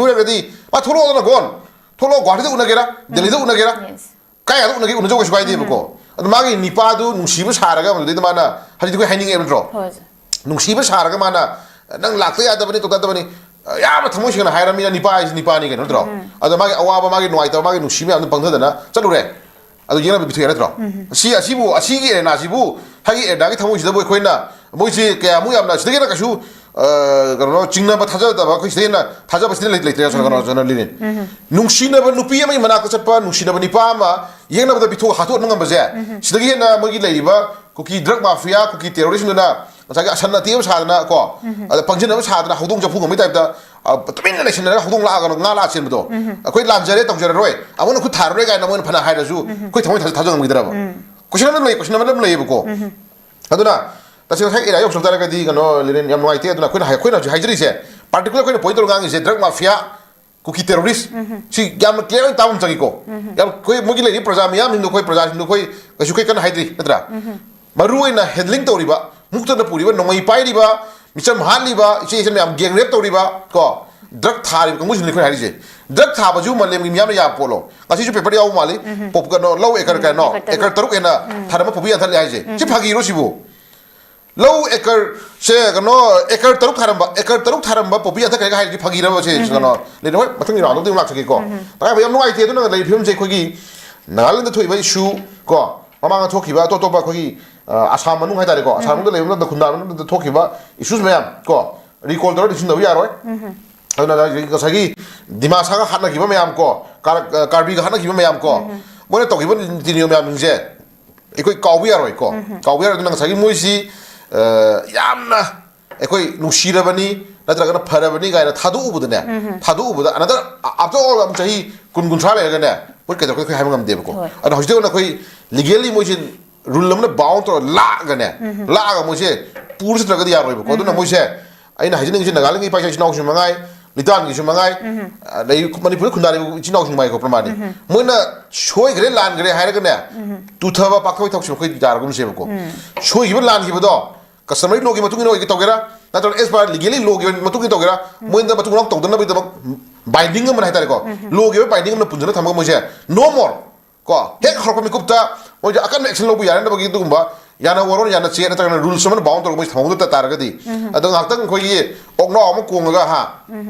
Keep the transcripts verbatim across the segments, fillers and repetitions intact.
ꯑꯣꯏꯔꯒꯗꯤ ꯃꯥ ꯊꯣꯛꯂꯛꯑꯣꯗꯅ ꯒꯣꯟ, ꯊꯣꯛꯂꯛꯑꯣ, ꯒꯨꯋꯥꯍꯥꯇꯤꯗ ꯎꯅꯒꯦꯔꯥ, ꯗꯦꯜꯂꯤꯗ ꯎꯅꯒꯦꯔꯥ, ꯌꯦꯁ ꯀꯥꯏꯗ ꯎꯅꯒꯦ ꯎꯅꯖꯧ, ꯀꯩꯁꯨ ꯀꯥꯏꯗꯦꯕꯀꯣ꯫ ꯑꯗꯣ ꯃꯥꯒꯤ ꯅꯤꯄꯥꯗꯨ ꯅꯨꯡꯁꯤꯕ ꯁꯥꯔꯒ ꯃꯗꯨꯗꯩꯗ ꯃꯥꯅ, ꯍꯧꯖꯤꯛꯇꯤ ꯑꯩꯈꯣꯏ ꯍꯥꯏꯅꯤꯡꯉꯦꯕ ꯅꯠꯇ꯭ꯔꯣ? ꯍꯣꯏ ꯁꯦ ꯅꯨꯡꯁꯤꯕ ꯁꯥꯔꯒ ꯃꯥꯅ ꯅꯪ ꯂꯥꯛꯇ ꯌꯥꯗꯕꯅꯤ, ꯇꯧꯗ ꯌꯥꯗꯕꯅꯤ, ꯌꯥꯝꯅ ꯊꯃꯣꯏ ꯁꯦꯡꯅ ꯍꯥꯏꯔꯃꯤꯅ ꯅꯤꯄꯥ ꯍꯥꯏꯁꯤ ꯅꯤꯄꯥꯅꯤ ꯀꯩꯅꯣ ꯅꯠꯇ꯭ꯔꯣ? ꯑꯗꯣ ꯃꯥꯒꯤ ꯑꯋꯥꯕ, ꯃꯥꯒꯤ ꯅꯨꯡꯉꯥꯏꯇꯕ, ꯃꯥꯒꯤ ꯅꯨꯡꯁꯤ ꯃꯌꯥꯝꯗꯣ ꯄꯪꯊꯗꯅ ꯆꯠꯂꯨꯔꯦ꯫ ꯑꯗꯨ ꯌꯦꯛꯅꯕ ꯄꯤꯊꯣꯛꯑꯦ ꯅꯠꯇ꯭ꯔꯣ? ꯁꯤ ꯑꯁꯤꯕꯨ, ꯑꯁꯤꯒꯤ ꯑꯦꯔꯦꯅꯥꯁꯤꯕꯨ, ꯍꯥꯏꯒꯤ ꯑꯦꯔꯦꯅꯥꯒꯤ ꯊꯃꯣꯏꯁꯤꯗꯕꯨ ꯑꯩꯈꯣꯏꯅ ꯃꯣꯏꯁꯤ ꯀꯌꯥꯃꯨꯛ ꯌꯥꯝꯅ ꯁꯤꯗꯒꯤ ꯍꯦꯟꯅ ꯀꯩꯁꯨ ꯑ, ꯀꯩꯅꯣ, ꯆꯤꯡꯅꯕ ꯊꯥꯖꯗꯕ ꯑꯩꯈꯣꯏ ꯁꯤꯗꯒꯤ ꯍꯦꯟꯅ ꯊꯥꯖꯕ ꯁꯤꯗ ꯂꯩ- ꯂꯩꯇ꯭ꯔꯦ ꯁꯣꯅ ꯀꯩꯅꯣ ꯁꯣꯅ ꯂꯤꯂꯤꯟ꯫ ꯅꯨꯡꯁꯤꯅꯕ ꯅꯨꯄꯤ ꯑꯃꯒꯤ ꯃꯅꯥꯛꯇ ꯆꯠꯄ ꯅꯨꯡꯁꯤꯅꯕ ꯅꯤꯄꯥ ꯑꯃ ꯌꯦꯛꯅꯕꯗ ꯄꯤꯊꯣꯛ ꯍꯥꯠꯇꯣꯛꯍꯟꯕ ꯉꯝꯕꯁꯦ, ꯁꯤꯗꯒꯤ ꯍꯦꯟꯅ ꯃꯣꯏꯒꯤ ꯂꯩꯔꯤꯕ ꯀꯨꯀꯤ ꯗ꯭ꯔꯒ ꯃꯥꯐꯤꯌꯥ, ꯀꯨꯀꯤ ꯇꯦꯔꯣꯔꯤꯁꯁꯤꯡꯗꯨꯅ ꯉꯁꯥꯏꯒꯤ ꯑꯁꯟ ꯑꯇꯦꯛ ꯑꯃ ꯁꯥꯗꯅ ꯀꯣ, ꯑꯗ ꯄꯪꯖꯤꯟ ꯑꯃ ꯁꯥꯗꯅ ꯍꯧꯗꯣꯡ ꯆꯐꯨ ꯉꯝꯕꯩ ꯇꯥꯏꯞꯇ, ꯑ, ꯇꯨꯃꯤꯟꯅ ꯂꯩꯁꯤꯟꯅꯔꯒ ꯍꯧꯗꯣꯡ ꯂꯥꯛꯑꯒ ꯉꯥ ꯂꯥꯛꯑ ꯆꯦꯟꯕꯗꯣ, ꯑꯩꯈꯣꯏ ꯂꯥꯟꯖꯔꯦ ꯇꯧꯖꯔꯔꯣꯏ, ꯑꯃꯨꯛꯅ ꯈꯨꯠ ꯊꯥꯔꯔꯣꯏ ꯀꯥꯏꯅ ꯃꯣꯏꯅ ꯐꯅ ꯍꯥꯏꯔꯁꯨ ꯑꯩꯈꯣꯏ ꯊꯃꯣꯏ ꯊꯥꯖ- ꯊꯥꯖ ꯉꯝꯈꯤꯗ꯭ꯔꯕ? ꯀꯣꯏꯁꯟ ꯑꯃ ꯂꯩ, ꯀꯣꯏꯁꯟ ꯑꯃ ꯑꯗꯨꯝ ꯂꯩꯌꯦꯕꯀꯣ꯫ ꯑꯗꯨꯅ ꯇꯁꯦꯡꯅ ꯉꯁꯥꯏ ꯑꯦꯔꯤꯌꯥ ꯌꯧꯁꯤꯜꯂꯛ ꯇꯥꯔꯒꯗꯤ ꯀꯩꯅꯣ ꯂꯤꯂꯤꯟ, ꯌꯥꯝ ꯅꯨꯡꯉꯥꯏꯇꯦ꯫ ꯑꯗꯨꯅ ꯑꯩꯈꯣꯏꯅ ꯍꯥꯏ- ꯑꯩꯈꯣꯏꯅ ꯍꯧꯖꯤꯛ ꯍꯥꯏꯖꯔꯤꯁꯦ, ꯄꯥꯔꯇꯤꯀꯨꯂꯔ ꯑꯩꯈꯣꯏꯅ ꯄꯣꯏꯟ ꯇꯧꯔ ꯉꯥꯡꯉꯤꯁꯦ ꯗ꯭ꯔꯒ ꯃꯥꯐꯤꯌꯥ, ꯀꯨꯀꯤ ꯇꯦꯔꯣꯔꯤꯁ, ꯁꯤ ꯌꯥꯝꯅ ꯀ꯭ꯂꯤꯌꯥꯔ ꯑꯣꯏꯅ ꯇꯥꯕ ꯑꯃ ꯆꯪꯉꯤꯀꯣ꯫ ꯌꯥꯝ ꯑꯩꯈꯣꯏ ꯃꯣꯏꯒꯤ ꯂꯩꯔꯤꯕ ꯄ꯭ꯔꯖꯥ ꯃꯤꯌꯥꯝꯁꯤꯡꯗꯣ, ꯑꯩꯈꯣꯏ ꯄ꯭ꯔꯖꯥꯁꯤꯡꯗꯣ ꯑꯩꯈꯣꯏ ꯀꯩꯁꯨ ꯑꯩꯈꯣꯏ ꯀꯟꯅ ꯍꯥꯏꯗ꯭ꯔꯤ ꯅꯠꯇ꯭ꯔꯥ? ꯃꯔꯨ ꯑꯣꯏꯅ ꯍꯦꯟꯗꯂꯤꯡ ꯇꯧꯔꯤꯕ, ꯃꯨꯛꯇꯅ ꯄꯨꯔꯤꯕ, ꯅꯣꯡꯃꯩ ꯄꯥꯏꯔꯤꯕ, ꯃꯤꯆꯝ ꯍꯥꯠꯂꯤꯕ, ꯏꯆꯦ ꯏꯆꯟ ꯃꯌꯥꯝ ꯒꯦꯡ ꯔꯦꯞ ꯇꯧꯔꯤꯕ ꯀꯣ, ꯗ꯭ꯔꯒ ꯊꯥꯔꯤꯕ ꯀꯥꯡꯕꯨꯁꯤꯡꯗꯣ ꯑꯩꯈꯣꯏꯅ ꯍꯥꯏꯔꯤꯁꯦ꯫ ꯗ꯭ꯔꯒ ꯊꯥꯕꯁꯤꯕꯨ ꯃꯥꯂꯦꯝꯒꯤ ꯃꯤꯌꯥꯝꯅ ꯌꯥꯕ ꯄꯣꯠꯂꯣ? ꯉꯁꯤꯁꯨ ꯄꯦꯄꯔꯗ ꯌꯥꯎꯕ ꯃꯥꯜꯂꯤ꯫ ꯄꯣꯞ- ꯀꯩꯅꯣ, ꯂꯧ ꯑꯦꯀꯔ ꯀꯩꯅꯣ, ꯑꯦꯀꯔ ꯇꯔꯨꯛ ꯍꯦꯟꯅ ꯊꯥꯔꯝꯕ ꯄꯣꯄꯤ ꯌꯥꯟꯊꯠꯂꯦ ꯍꯥꯏꯁꯦ ꯁꯤ ꯐꯥꯒꯤꯔꯣ ꯁꯤꯕꯨ? ꯂꯧ ꯑꯦꯀꯔ ꯁꯦ ꯀꯩꯅꯣ, ꯑꯦꯀꯔ ꯇꯔꯨꯛ ꯊꯥꯔꯝꯕ, ꯑꯦꯀꯔ ꯇꯔꯨꯛ ꯊꯥꯔꯝꯕ ꯄꯣꯄꯤ ꯌꯥꯟꯊꯠꯈ꯭ꯔꯦꯒ ꯍꯥꯏꯔꯗꯤ ꯐꯥꯒꯤꯔꯕ ꯁꯦ? ꯀꯩꯅꯣ, ꯂꯩꯅ ꯍꯣꯏ ꯃꯊꯪꯒꯤ ꯔꯥꯎꯟꯗ ꯑꯃꯨꯛ ꯂꯥꯛꯆꯒꯦꯀꯣ꯫ ꯇꯉꯥꯏ ꯐꯗꯅ ꯌꯥꯝ ꯅꯨꯡꯉꯥꯏꯇꯦ꯫ ꯑꯗꯨꯅ ꯂꯩꯔꯤꯕ ꯐꯤꯕꯝꯁꯦ ꯑꯩꯈꯣꯏꯒꯤ ꯅꯥꯒꯥꯂꯦꯟꯗ ꯊꯣꯛꯏꯕ ꯏꯁꯨ ꯀꯣ, ꯃꯃꯥꯡꯗ ꯊꯣꯛꯈꯤꯕ ꯑꯇꯣꯞ ꯑꯇꯣꯞꯄ ꯑꯩꯈꯣꯏꯒꯤ, ꯑ, ꯑꯁꯥꯝ ꯃꯅꯨꯡ ꯍꯥꯏꯇꯥꯔꯦꯀꯣ, ꯑꯁꯥꯝ ꯃꯅꯨꯡꯗ ꯂꯩꯕ ꯃꯇꯝꯗ, ꯈꯨꯟꯗꯥꯕ ꯃꯇꯝꯗ ꯊꯣꯛꯈꯤꯕ ꯏꯁꯨꯁ ꯃꯌꯥꯝ ꯀꯣ, ꯔꯤꯀꯣꯜ ꯇꯧꯔ ꯅꯤꯡꯁꯤꯡꯗꯕ ꯌꯥꯔꯣꯏ꯫ ꯑꯗꯨꯅ ꯉꯁꯥꯏꯒꯤ ꯗꯤꯃꯥꯁꯥꯒ ꯍꯥꯠꯅꯈꯤꯕ ꯃꯌꯥꯝ ꯀꯣ, ꯀꯥꯔ-, ꯀꯥꯔꯕꯤꯒ ꯍꯥꯠꯅꯈꯤꯕ ꯃꯌꯥꯝ ꯀꯣ, ꯃꯣꯏꯅ ꯇꯧꯈꯤꯕ ꯅꯤꯇꯤ ꯅꯤꯌꯣꯝ ꯃꯌꯥꯝꯁꯤꯡꯁꯦ ꯑꯩꯈꯣꯏ ꯀꯥꯎꯕ ꯌꯥꯔꯣꯏꯀꯣ꯫ ꯀꯥꯎꯕ ꯌꯥꯔꯣꯏ꯫ ꯑꯗꯨꯅ ꯉꯁꯥꯏꯒꯤ ꯃꯣꯏꯁꯤ, ꯑ, ꯌꯥꯝꯅ ꯑꯩꯈꯣꯏ ꯅꯨꯡꯁꯤꯔꯕꯅꯤ ꯅꯠꯇ꯭ꯔꯒꯅ ꯐꯔꯕꯅꯤ ꯀꯥꯏꯅ ꯊꯥꯗꯣꯛꯎꯕꯗꯅꯦ, ꯊꯥꯗꯣꯛꯎꯕꯗ ꯑꯅꯗꯔ, after all, ꯑꯃꯨꯛ ꯆꯍꯤ ꯀꯨꯟ ꯀꯨꯟꯊ꯭ꯔꯥ ꯂꯩꯔꯒꯅꯦ, ꯃꯣꯏ ꯀꯩꯗꯧꯔꯛꯀꯅꯤ ꯑꯩꯈꯣꯏ ꯍꯥꯏꯕ ꯉꯝꯗꯦꯕꯀꯣ꯫ ꯍꯣꯏ꯫ ꯑꯗꯣ ꯍꯧꯖꯤꯛꯇ ꯑꯣꯏꯅ ꯑꯩꯈꯣꯏ ꯂꯤꯒꯦꯜꯂꯤ ꯃꯣꯏꯁꯦ ꯔꯨꯜ ꯑꯃꯅ ꯕꯥꯎꯟ ꯇꯧꯔ ꯂꯥꯛꯑꯒꯅꯦ, ꯂꯥꯛꯑꯒ ꯃꯣꯏꯁꯦ ꯄꯨꯔ ꯆꯠꯇ꯭ꯔꯒꯗꯤ ꯌꯥꯔꯣꯏꯕꯀꯣ꯫ ꯑꯗꯨꯅ ꯃꯣꯏꯁꯦ, ꯑꯩꯅ ꯍꯥꯏꯖꯅꯤꯡꯉꯤꯁꯦ, ꯅꯥꯒꯥꯂꯦꯟꯒꯤ ꯏꯄꯥ ꯏꯆꯥ ꯏꯆꯤꯟ ꯏꯅꯥꯎꯁꯤꯡ ꯃꯉꯥꯏ, ꯂꯤꯇꯥꯟꯒꯤꯁꯨ ꯃꯉꯥꯏ, ꯑꯗꯩ ꯃꯅꯤꯄꯨꯔꯗ ꯈꯨꯟꯗꯥꯔꯤꯕ ꯏꯆꯤꯟ ꯏꯅꯥꯎꯁꯤꯡ ꯃꯉꯥꯏꯀꯣ, ꯄ꯭ꯔꯃꯥꯅꯤ, ꯃꯣꯏꯅ ꯁꯣꯏꯈ꯭ꯔꯦ ꯂꯥꯟꯈ꯭ꯔꯦ ꯍꯥꯏꯔꯒꯅꯦ, ꯇꯨꯊꯕ ꯄꯥꯛꯊꯕ ꯊꯕꯛꯁꯦ ꯑꯩꯈꯣꯏ ꯌꯥꯔꯒꯨꯝꯁꯦꯕꯀꯣ꯫ ꯁꯣꯏꯈꯤꯕ ꯂꯥꯟꯈꯤꯕꯗꯣ ꯀꯁꯇꯃꯔꯤ ꯂꯣꯒꯤ ꯃꯇꯨꯡ ꯏꯟꯅ ꯑꯣꯏꯒꯦ ꯇꯧꯒꯦꯔꯥ, ꯅꯠꯇ꯭ꯔꯒ ꯑꯦꯁ ꯄꯥꯔ ꯂꯤꯒꯦꯂꯤ ꯂꯣꯒꯤ ꯑꯣꯏꯅ ꯃꯇꯨꯡ ꯏꯟꯅ ꯇꯧꯒꯦꯔꯥ, ꯃꯣꯏꯗ ꯃꯇꯨꯡ ꯃꯅꯥꯎ ꯇꯧꯗꯅꯕꯒꯤꯗꯃꯛ ꯕꯥꯏꯟꯗꯤꯡ ꯑꯃ ꯍꯥꯏꯇꯥꯔꯦꯀꯣ, ꯂꯣꯒꯤ ꯑꯣꯏꯕ ꯕꯥꯏꯟꯗꯤꯡ ꯑꯃ ꯄꯨꯟꯁꯤꯟꯅ ꯊꯝꯃꯒ ꯃꯣꯏꯁꯦ ꯅꯣ ꯃꯣꯔ ꯀꯣ, ꯍꯦꯛ ꯍꯧꯔꯛꯄ ꯃꯤꯀꯨꯞꯇ ꯃꯣꯏꯁꯦ ꯑꯀꯟꯕ ꯑꯦꯛꯁꯟ ꯂꯧꯕ ꯌꯥꯅꯅꯕꯒꯤ ꯑꯗꯨꯒꯨꯝꯕ ꯌꯥꯅ ꯋꯥꯔꯣꯟ ꯌꯥꯅ ꯆꯦ ꯅꯠꯇ꯭ꯔꯒꯅ ꯔꯨꯜꯁ ꯑꯃꯅ ꯕꯥꯎꯟ ꯇꯧꯔꯒ ꯃꯣꯏ ꯊꯝꯍꯧꯗ ꯇꯥꯔꯒꯗꯤ, ꯑꯗꯣ ꯉꯥꯏꯍꯥꯛꯇꯪ ꯑꯩꯈꯣꯏꯒꯤ ꯑꯣꯛꯅꯥꯎ ꯑꯃ ꯀꯣꯡꯉꯒ ꯍꯥ,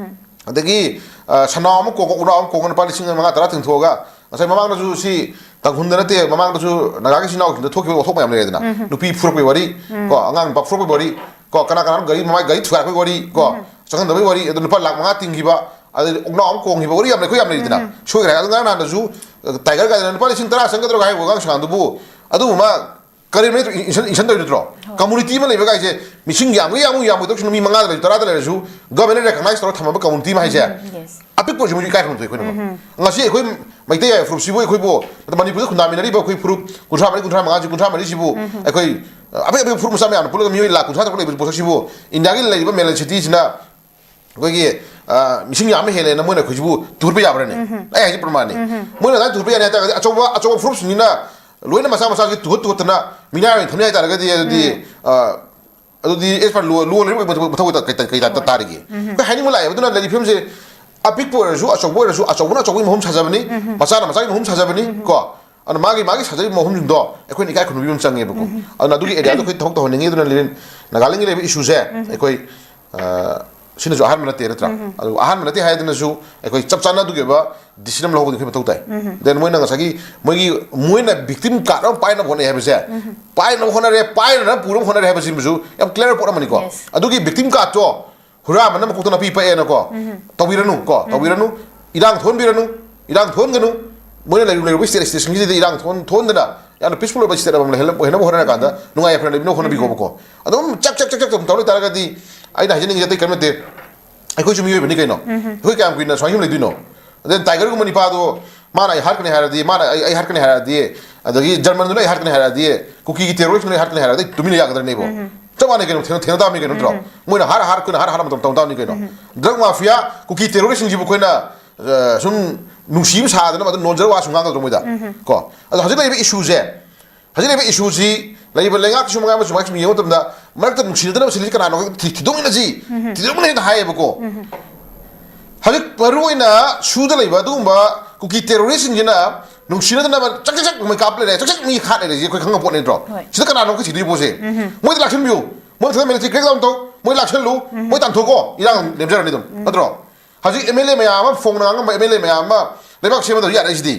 ꯑꯗꯒꯤ ꯑ, ꯁꯅꯥꯎ ꯑꯃ ꯀꯣꯡꯉꯒ ꯑꯣꯛꯅꯥꯎ ꯑꯃ ꯀꯣꯡꯉꯒ ꯂꯨꯄꯥ ꯂꯤꯁꯤꯡ ꯃꯉꯥ ꯇꯔꯥ ꯇꯤꯡꯊꯣꯛꯑꯒ, ꯉꯁꯥꯏ ꯃꯃꯥꯡꯗꯁꯨ ꯁꯤ ꯇꯥꯡꯈꯨꯜꯗ ꯅꯠꯇꯦ, ꯃꯃꯥꯡꯗꯁꯨ ꯅꯥꯒꯥꯒꯤ ꯏꯆꯤꯟ ꯏꯅꯥꯎꯁꯤꯡꯗ ꯊꯣꯛꯈꯤꯕ ꯋꯥꯊꯣꯛ ꯃꯌꯥꯝ ꯂꯩꯔꯦꯗꯅ, ꯅꯨꯄꯤ ꯐꯨꯔꯛꯄꯒꯤ ꯋꯥꯔꯤ ꯀꯣ, ꯑꯉꯥꯡ ꯅꯨꯄꯥ ꯐꯨꯔꯛꯄꯒꯤ ꯋꯥꯔꯤ ꯀꯣ, ꯀꯅꯥ ꯀꯅꯥꯅꯣ ꯒꯥꯔꯤ ꯃꯃꯥꯏ ꯒꯥꯔꯤ ꯊꯨꯒꯥꯏꯔꯛꯄꯒꯤ ꯋꯥꯔꯤ ꯀꯣ, ꯆꯪꯍꯟꯗꯕꯒꯤ ꯋꯥꯔꯤ, ꯑꯗꯨ ꯂꯨꯄꯥ ꯂꯥꯛ ꯃꯉꯥ ꯇꯤꯡꯈꯤꯕ, ꯑꯗꯩ ꯑꯣꯛꯅꯥꯎ ꯑꯃ ꯀꯣꯡꯈꯤꯕ ꯋꯥꯔꯤ ꯌꯥꯝ ꯂꯩ, ꯑꯩꯈꯣꯏ ꯌꯥꯝ ꯂꯩꯗꯅ꯫ ꯁꯣꯏꯈ꯭ꯔꯦ ꯍꯥꯏ꯫ ꯑꯗꯨ ꯉꯔꯥꯡ ꯅꯍꯥꯟꯗꯁꯨ ꯇꯥꯏꯒꯔ ꯒꯥꯔꯗꯦꯟ ꯂꯨꯄꯥ ꯂꯤꯁꯤꯡ ꯇꯔꯥ ꯆꯪꯒꯗ꯭ꯔꯣ ꯍꯥꯏꯕ ꯑꯉꯥꯡ ꯁꯉꯥꯡꯗꯨꯕꯨ, ꯑꯗꯨꯕꯨ ꯃꯥ ꯀꯔꯤꯅꯣ ꯏꯟꯁꯟ ꯏꯟꯁꯟ ꯇꯧꯔꯤꯗꯣ ꯅꯠꯇ꯭ꯔꯣ? ꯀꯝꯃꯨꯅꯤꯇꯤ ꯑꯃ ꯂꯩꯕ ꯀꯥꯏꯁꯦ, ꯃꯤꯁꯤꯡ ꯌꯥꯝꯒꯩ ꯌꯥꯝꯒꯩ ꯌꯥꯝꯒꯩ ꯇꯧꯁꯤꯅ ꯃꯤ ꯃꯉꯥꯗ ꯂꯩꯔꯁꯨ ꯇꯔꯥꯗ ꯂꯩꯔꯁꯨ, ꯒꯚꯔꯟꯃꯦꯟꯠꯅ ꯔꯦꯀꯒꯅꯥꯏꯁ ꯇꯧꯔꯒ ꯊꯝꯃꯕ ꯀꯝꯃꯨꯅꯤꯇꯤ ꯑꯃ ꯍꯥꯏꯁꯦ, ꯑꯄꯤꯛꯄ ꯑꯣꯏꯔꯁꯨ ꯃꯣꯏꯁꯨ ꯏꯀꯥꯏ ꯈꯨꯝꯅꯕ ꯊꯣꯛꯑꯦ ꯑꯩꯈꯣꯏꯅ꯫ ꯉꯁꯤ ꯑꯩꯈꯣꯏ ꯃꯩꯇꯩ ꯍꯥꯏꯕ ꯐꯨꯔꯨꯞꯁꯤꯕꯨ, ꯑꯩꯈꯣꯏꯕꯨ ꯃꯅꯤꯄꯨꯔꯗ ꯈꯨꯟꯗꯥꯃꯤꯟꯅꯔꯤꯕ ꯑꯩꯈꯣꯏ ꯐꯨꯔꯨꯞ ꯀꯨꯟꯊ꯭ꯔꯥ ꯃꯔꯤ, ꯀꯨꯟꯊ꯭ꯔꯥ ꯃꯉꯥꯁꯤ, ꯀꯨꯟꯊ꯭ꯔꯥ ꯃꯔꯤꯁꯤꯕꯨ ꯑꯩꯈꯣꯏ ꯑꯄꯤꯛ ꯑꯄꯤꯛꯄ ꯐꯨꯔꯨꯞ ꯃꯆꯥ ꯃꯌꯥꯝꯅ ꯄꯨꯜꯂꯒ ꯃꯤꯑꯣꯏ ꯂꯥꯈ ꯀꯨꯟꯊ꯭ꯔꯥ ꯇꯔꯨꯛ ꯂꯩꯕ ꯄꯣꯠꯁꯛꯁꯤꯕꯨ ꯏꯟꯗꯤꯌꯥꯒꯤ ꯂꯩꯔꯤꯕ ꯃꯦꯂꯦꯟ ꯁꯤꯇꯤꯁꯤꯅ ꯑꯩꯈꯣꯏꯒꯤ, ꯑ, ꯃꯤꯁꯤꯡ ꯌꯥꯝꯕ ꯍꯦꯜꯂꯦꯅ ꯃꯣꯏꯅ ꯑꯩꯈꯣꯏꯁꯤꯕꯨ ꯇꯨꯍꯠꯄ ꯌꯥꯕ꯭ꯔꯅꯦ? ꯑꯩ ꯍꯥꯏꯁꯦ ꯄ꯭ꯔꯃꯥꯟꯅꯤ꯫ ꯃꯣꯏꯅ ꯑꯗꯨꯃꯥꯏꯅ ꯇꯨꯍꯠꯄ ꯌꯥꯅꯤ ꯍꯥꯏ ꯇꯥꯔꯒꯗꯤ ꯑꯆꯧꯕ, ꯑꯆꯧꯕ ꯐꯨꯔꯨꯞꯁꯤꯡꯁꯤꯅ ꯂꯣꯏꯅ ꯃꯁꯥ ꯃꯁꯥꯒꯤ ꯇꯨꯍꯠ ꯇꯨꯍꯠꯇꯅ ꯃꯤꯅꯥꯏ ꯑꯣꯏꯅ ꯊꯝ ꯌꯥꯏ ꯇꯥꯔꯒꯗꯤ, ꯑꯗꯨꯗꯤ, ꯑ, ꯑꯗꯨꯗꯤ ꯑꯦꯁ ꯄꯥꯔ ꯂꯣ, ꯂꯣ ꯂꯩꯕ ꯃꯊꯧ, ꯃꯊꯧ ꯀꯩ, ꯀꯩ, ꯀꯩ ꯇꯥ-, ꯇꯥꯔꯤꯒꯦ? ꯑꯩꯈꯣꯏ ꯍꯥꯏꯅꯤꯡꯕ ꯂꯥꯛꯑꯦꯕ꯫ ꯑꯗꯨꯅ ꯂꯩꯔꯤꯕ ꯐꯤꯕꯝꯁꯦ ꯑꯄꯤꯛꯄ ꯑꯣꯏꯔꯁꯨ, ꯑꯆꯧꯕ ꯑꯣꯏꯔꯁꯨ, ꯑꯆꯧꯕꯅ ꯑꯆꯧꯕꯒꯤ ꯃꯍꯨꯝ ꯁꯥꯖꯕꯅꯤ, ꯃꯆꯥꯅ ꯃꯆꯥꯒꯤ ꯃꯍꯨꯝ ꯁꯥꯖꯕꯅꯤ, ꯀꯣ? ꯑꯗꯨꯅ ꯃꯥꯒꯤ, ꯃꯥꯒꯤ ꯁꯥꯖꯔꯤꯕ ꯃꯍꯨꯝꯁꯤꯡꯗꯣ ꯑꯩꯈꯣꯏꯅ ꯏꯀꯥꯏ ꯈꯨꯝꯅꯕ ꯑꯃ ꯆꯪꯉꯦꯕꯀꯣ꯫ ꯑꯗꯨꯅ ꯑꯗꯨꯒꯤ ꯑꯦꯔꯤꯌꯥꯗꯣ ꯑꯩꯈꯣꯏ ꯊꯕꯛ ꯇꯧꯍꯟꯅꯤꯡꯉꯤ꯫ ꯑꯗꯨꯅ ꯂꯤꯔꯦꯟ ꯅꯥꯒꯥꯂꯦꯟꯒꯤ ꯂꯩꯔꯤꯕ ꯏꯁꯨꯁꯦ ꯑꯩꯈꯣꯏ, ꯑ, ꯁꯤꯅꯁꯨ ꯑꯍꯥꯟꯕ ꯅꯠꯇꯦ, ꯅꯠꯇ꯭ꯔꯥ? ꯑꯗꯨ ꯑꯍꯥꯟꯕ ꯅꯠꯇꯦ ꯍꯥꯏꯗꯨꯅꯁꯨ ꯑꯩꯈꯣꯏ ꯆꯞ ꯆꯥꯅ ꯑꯗꯨꯒꯤ ꯑꯣꯏꯕ ꯗꯤꯁꯤꯖꯟ ꯑꯃ ꯂꯧꯍꯧꯕꯗꯤ ꯑꯩꯈꯣꯏ ꯃꯊꯧ ꯇꯥꯏ꯫ ꯗꯦꯟ ꯃꯣꯏꯅ ꯉꯁꯥꯏꯒꯤ ꯃꯣꯏꯒꯤ, ꯃꯣꯏꯅ ꯚꯤꯛꯇꯤꯝ ꯀꯥꯔꯗ ꯑꯃ ꯄꯥꯏꯅꯕ ꯍꯣꯠꯅꯩ ꯍꯥꯏꯕꯁꯦ, ꯄꯥꯏꯅꯕ ꯍꯣꯠꯅꯔꯦ, ꯄꯥꯏꯅꯅ ꯄꯨꯅꯕ ꯍꯣꯠꯅꯔꯦ ꯍꯥꯏꯕꯁꯤꯃꯁꯨ ꯌꯥꯝ ꯀ꯭ꯂꯤꯌꯥꯔ ꯄꯣꯠ ꯑꯃꯅꯤꯀꯣ꯫ Yes. ꯑꯗꯨꯒꯤ ꯚꯤꯛꯇꯤꯝ ꯀꯥꯔꯗꯇꯣ ꯍꯨꯔꯥꯟꯕꯅ ꯃꯀꯣꯛꯇ ꯅꯥꯄꯤ ꯄꯛꯑꯦꯅꯀꯣ, ꯇꯧꯕꯤꯔꯅꯨ ꯀꯣ, ꯇꯧꯕꯤꯔꯅꯨ꯫ ꯏꯔꯥꯡ ꯊꯣꯛꯍꯟꯕꯤꯔꯅꯨ, ꯏꯔꯥꯡ ꯊꯣꯛꯍꯟꯒꯅꯨ꯫ ꯃꯣꯏꯅ ꯂꯩꯔꯨ-, ꯂꯩꯔꯨꯕ ꯁ꯭ꯇꯦꯠ, ꯁ꯭ꯇꯦꯠꯁꯤꯡꯁꯤꯗ ꯏꯔꯥꯡ ꯊꯣꯛꯍꯟ-, ꯊꯣꯛꯍꯟꯗꯅ ꯌꯥꯝꯅ ꯄꯤꯁꯐꯨꯜ ꯑꯣꯏꯕ ꯁ꯭ꯇꯦꯠ ꯑꯃꯃꯝ ꯂꯩꯍꯟꯅꯕ, ꯑꯣꯏꯍꯟꯅꯕ ꯍꯣꯠꯅꯔꯀꯥꯟꯗ ꯅꯨꯡꯉꯥꯏ ꯌꯥꯏꯐꯅ ꯂꯩꯕꯤꯅꯕ ꯍꯣꯠꯅꯕꯤꯈꯣꯕꯀꯣ꯫ ꯑꯗꯨꯝ ꯆꯛ ꯆꯛ ꯆꯛ ꯆꯛ ꯑꯗꯨꯝ ꯇꯧ ꯂꯩꯇꯥꯔꯒꯗꯤ, ꯑꯩꯅ ꯍꯥꯏꯖꯅꯤꯡꯉꯤꯁꯦ ꯑꯇꯩ ꯀꯔꯤꯝ ꯅꯠꯇꯦ, ꯑꯩꯈꯣꯏꯁꯨ ꯃꯤꯑꯣꯏꯕꯅꯤ ꯀꯩꯅꯣ꯫ ꯑꯩꯈꯣꯏ ꯀꯌꯥꯝ ꯀꯨꯏꯅ ꯁꯨꯃꯥꯏꯅ ꯁꯨꯝ ꯂꯩꯗꯣꯏꯅꯣ? ꯑꯗꯩ ꯇꯥꯏꯒꯔꯒꯨꯝꯕ ꯅꯤꯄꯥꯗꯣ ꯃꯥꯅ ꯑꯩ ꯍꯥꯠꯀꯅꯤ ꯍꯥꯏꯔꯗꯤ, ꯃꯥꯅ ꯑꯩ, ꯑꯩ ꯍꯥꯠꯀꯅꯤ ꯍꯥꯏꯔꯗꯤ, ꯑꯗꯒꯤ ꯖꯔꯃꯟꯗꯨꯅ ꯑꯩ ꯍꯥꯠꯀꯅꯤ ꯍꯥꯏꯔꯗꯤ, ꯀꯨꯀꯤꯒꯤ ꯇꯦꯔꯣꯔꯤꯁ꯭ꯠꯅ ꯑꯩ ꯍꯥꯠꯀꯅꯤ ꯍꯥꯏꯔꯗꯤ ꯑꯩ ꯇꯨꯃꯤꯟꯅ ꯌꯥꯒꯗ꯭ꯔꯅꯦꯕꯣ? ꯆꯞ ꯃꯥꯟꯅꯩ ꯀꯩꯅꯣ, ꯊꯦꯡꯅ-, ꯊꯦꯡꯅ ꯇꯥꯕꯅꯤ ꯀꯩꯅꯣ, ꯅꯠꯇ꯭ꯔꯣ? ꯃꯣꯏꯅ ꯍꯥꯠ ꯍꯥꯠ, ꯑꯩꯈꯣꯏꯅ ꯍꯥꯠ ꯍꯥꯠ ꯃꯇꯝ ꯇꯧ ꯇꯥꯕꯅꯤ ꯀꯩꯅꯣ꯫ ꯗ꯭ꯔꯒ ꯃꯥꯐꯤꯌꯥ, ꯀꯨꯀꯤ ꯇꯦꯔꯣꯔꯤꯁ꯭ꯠꯁꯤꯡꯁꯤꯕꯨ ꯑꯩꯈꯣꯏꯅ, ꯑ, ꯁꯨꯝ ꯅꯨꯡꯁꯤꯕ ꯁꯥꯗꯅ ꯑꯗꯨꯝ ꯅꯣꯟꯖꯔ ꯋꯥꯁꯨ ꯉꯥꯡꯒꯗ꯭ꯔꯣ ꯃꯣꯏꯗ? ꯀꯣ? ꯑꯗꯣ ꯍꯧꯖꯤꯛ ꯂꯩꯔꯤꯕ ꯏꯁꯨꯁꯦ, ꯍꯧꯖꯤꯛ ꯂꯩꯔꯤꯕ ꯏꯁꯨꯁꯤ ꯂꯩꯔꯤꯕ ꯂꯩꯉꯥꯛꯀꯤꯁꯨ ꯃꯉꯥꯏ ꯑꯃꯁꯨ ꯃꯉꯥꯏ ꯁꯨꯝ ꯌꯦꯡꯕ ꯃꯇꯝꯗ ꯃꯔꯛꯇ ꯅꯨꯡꯁꯤꯅꯗꯅꯕ ꯁꯤꯜꯂꯤꯁꯤ ꯀꯅꯥꯅꯣ? ꯊꯤ- ꯊꯤꯗꯣꯛꯃꯤꯟꯅꯁꯤ, ꯊꯤꯗꯣꯛꯃꯤꯟꯅ ꯍꯦꯟꯅ ꯍꯥꯏꯌꯦꯕꯀꯣ꯫ ꯍꯧꯖꯤꯛ ꯃꯔꯨꯑꯣꯏꯅ ꯁꯨꯗ ꯂꯩꯕ ꯑꯗꯨꯒꯨꯝꯕ ꯀꯨꯀꯤ ꯇꯦꯔꯣꯔꯤꯁꯁꯤꯡꯁꯤꯅ ꯅꯨꯡꯁꯤꯅꯗꯅꯕ ꯆꯥꯛ ꯆꯥꯛ ꯆꯥꯛ ꯃꯣꯏ ꯀꯥꯞ ꯂꯩꯔꯦ, ꯆꯥꯛ ꯆꯥꯛ ꯃꯤ ꯈꯥꯠ ꯂꯩꯔꯦꯁꯦ ꯑꯩꯈꯣꯏ ꯈꯪꯉ ꯄꯣꯠ ꯅꯠꯇ꯭ꯔꯣ? ꯍꯣꯏ꯫ ꯁꯤꯗ ꯀꯅꯥꯅꯣ ꯑꯃꯨꯛꯀ ꯁꯤꯗꯣꯏ ꯄꯣꯠꯁꯦ? ꯃꯣꯏꯗ ꯂꯥꯛꯁꯤꯟꯕꯤꯌꯨ꯫ ꯃꯣꯏ ꯃꯊꯟꯇ ꯃꯤꯂꯤꯇꯔꯤ ꯀ꯭ꯔꯦꯛ ꯗꯥꯎꯟ ꯇꯧ꯫ ꯃꯣꯏ ꯂꯥꯛꯁꯜꯂꯨ꯫ ꯃꯣꯏ ꯇꯥꯟꯊꯣꯛꯀꯣ꯫ ꯏꯔꯥꯡ ꯅꯦꯝꯖꯔꯅꯤ ꯑꯗꯨꯝ꯫ ꯅꯠꯇ꯭ꯔꯣ? ꯍꯧꯖꯤꯛ ꯑꯦꯝ ꯑꯦꯜ ꯑꯦ ꯃꯌꯥꯝ ꯑꯃ, ꯐꯣꯡꯅ ꯉꯥꯡꯉꯝꯕ ꯑꯦꯝ ꯑꯦꯜ ꯑꯦ ꯃꯌꯥꯝ ꯑꯃ ꯂꯩꯕꯥꯛ ꯁꯦꯝꯕꯗ ꯌꯥꯔꯛꯏꯁꯤꯗꯤ꯫